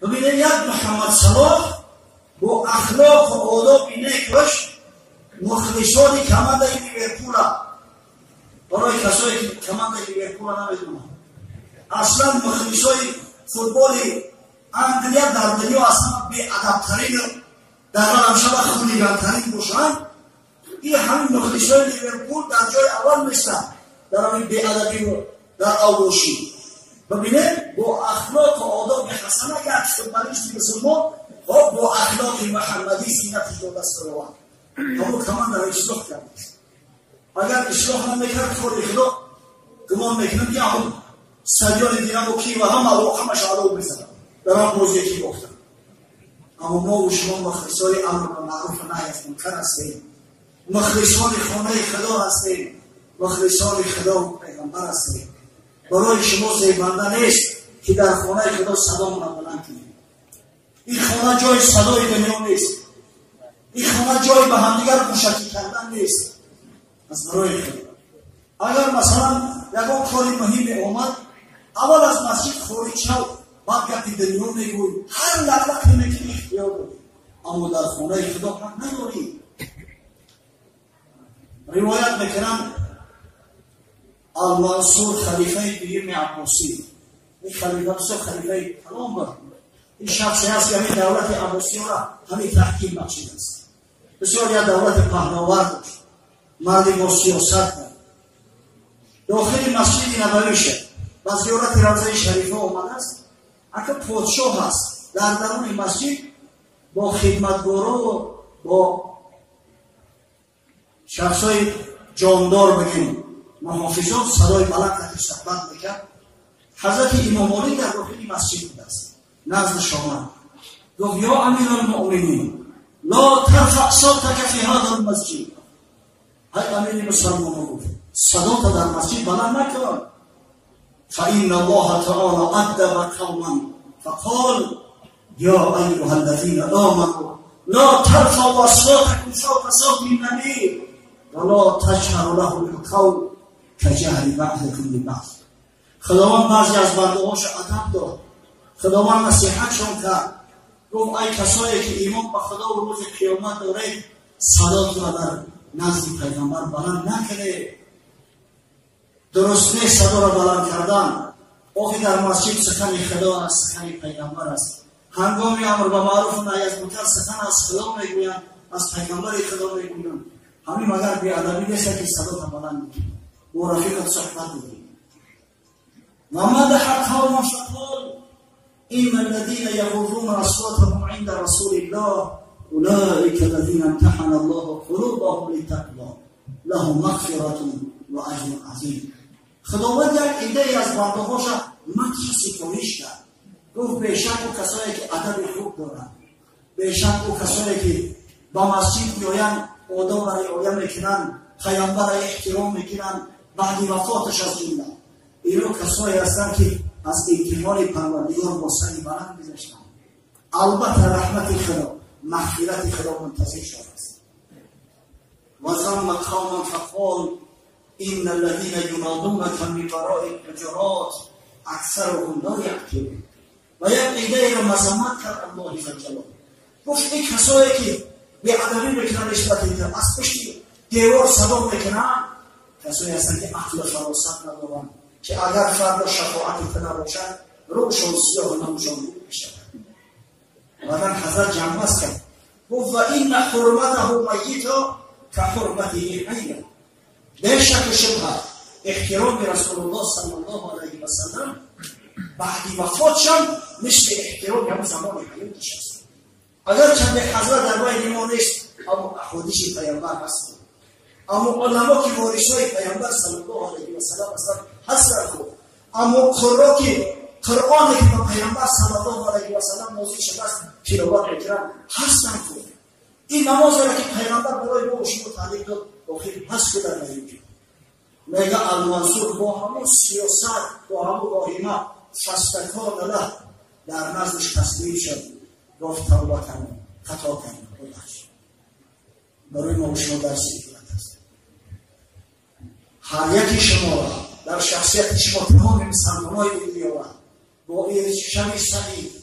ببینید یک محمد صلاح با اخلاق و آداب نیکش مخلصان کمند لیورپول، برای کسایی که کمند لیورپول نمیدونن، اصلا مخلصای فوتبال انگلیا در دنیا اصلا بی‌ادب‌ترین، در عالم شبه خولیگان‌ترین باشند. این همین مخلصای لیورپول در جای اول میستن در همین بی‌ادبی و در آواشی. ببینید با اخلاق و آداب حسنه یک فوتبالیست مسلمان با اخلاق محمدی زینتش را دست آورد. همون کمان در اصلاح کرد. اگر اصلاح نمیکرد کار خدا گمان میکنم که همون استادیون دینامو کی و همه همش علو میزدن در آن بازی کی باختن. اما ما و شما مخلصای امر به معروف و نهی از منکر هستیم، مخلصان خانه خدا هستیم، مخلصان خدا و پیغمبر هستیم. برای شما زیبنده نیست که در خانه خدا صدا بلند کنیم. این خانه جای صدای دنیا نیست، این خانه جای به همدیگر موشکی کردن نیست. از برای خدا اگر مثلا یکان کاری مهم آمد، اول از مسجد خارج شو، بعد گپی دنیا میگوی، هر لقلق میکنی اختیار داری، اما در خانه خدا حق نداری. روایت میکنم المنصور خلیفه دوم عباسی، این خلیفه بسیار خلیفه کلام بود. این شخصی هست که همین دولت عباسی را همین تحکیم بخشیده است. بسیار یک دولت پهناور داشت، مردی با سیاست بود. داخل مسجد نبوی شد، به زیارت روضه شریفه آمده است. اگر پادشاه هست در درون مسجد با خدمتگارا و با شخصای جاندار بگیم محافظان صدای بلند که صحبت میکرد. حضرت امام علی در داخل مسجد بوده است، نزد آمد، گفت یا امیرالمؤمنین لا ترفع صوتك في هذا المسجد. های امیر مسلمان گفت صدا در مسجد بلند نکن. فإن الله تعالى أدب قوما فقال يا أيها الذين آمنوا لا ترفعوا أصواتكم فوق صوت النبي ولا تجهروا له بالقول كجهر بعضكم لبعض. خداوند بعضی از بنده‌هاش ادب داد، خداوند نصیحتشون کرد، گفت ای کسایی که ایمان به خدا و روز قیامت دارید، صداتون را در نزد پیغمبر بلند نکنید. درست نیست صدا را بلند کردن. آخه در مسجد سخن خدا است، سخن پیغمبر است. هنگامی امر به معروف و نهی از منکر سخن از خدا میگویند، از پیغمبر خدا میگویند. همین مگر بی‌ادبی نیست که صدا را بلند میکنی با رفیقت صحبت میکنی. و مدح قوما فقال إن الذين يغضون أصواتهم عند رسول الله أولئك الذين امتحن الله قلوبهم للتقوى لهم مغفرة وأجر عظیم. خداوند یک عده‌ای از بنده‌هاش مدح ستایش کرد، گفت بیشک او کسایی که ادب خوب دارند، بیشک او کسایی که با مسجد میآیند آداب را رعایت میکنند، پیامبر را احترام میکنند بعد وفاتش از جمله، اینا کسایی هستند که از امتحان پروردگار با سر بلند گذشتند. البته رحمت خدا، مغفرت خدا منتظر شده است. و ذم قوما فقال إن الذين ينادونك من وراء الحجرات أكثرهم لا يعقلون. و یک عده را مذمت کرد الله جل. گفت این کسایی که بی‌ادبی میکنن نسبت به از پشت دیوار صدا میکنن، کسایی هستند که عقل و فراست ندارند، که اگر فردا شفاعت تو نباشد روشان سیاه و نامشان رو میشود. بعدا حضرت جمع کرد، گفت و این حرمته میتا که حرمته حیا. بیشک و شبهه احترام رسول الله صلی الله علیه و سلم بعد وفاتشان مثل احترام همون زمان حیاتش است. اگر چند حضرت در بین ما نیست، اما احادیث پیامبر هست، اما علما که وارثای پیامبر صلی الله علیه و سلم هستند هستند، اما قرآن که قرآنی که به پیامبر صلی الله علیه و سلم نازل شده است تلاوت میکنند هستند. این نماز را که پیامبر برای ما و شما تعلیم داد آخر هست که در نیوجد. میگه المنصور با همون سیاست، با همون واهمه فاستکان له، در نزدش تسلیم شد، گفت توبه کردم، خطا کردم، ببخش. برای ما و شما درس عبرت است. هر یکی شما را در شخصیت شما تمام مسلمانای دنیا را با این شب سعید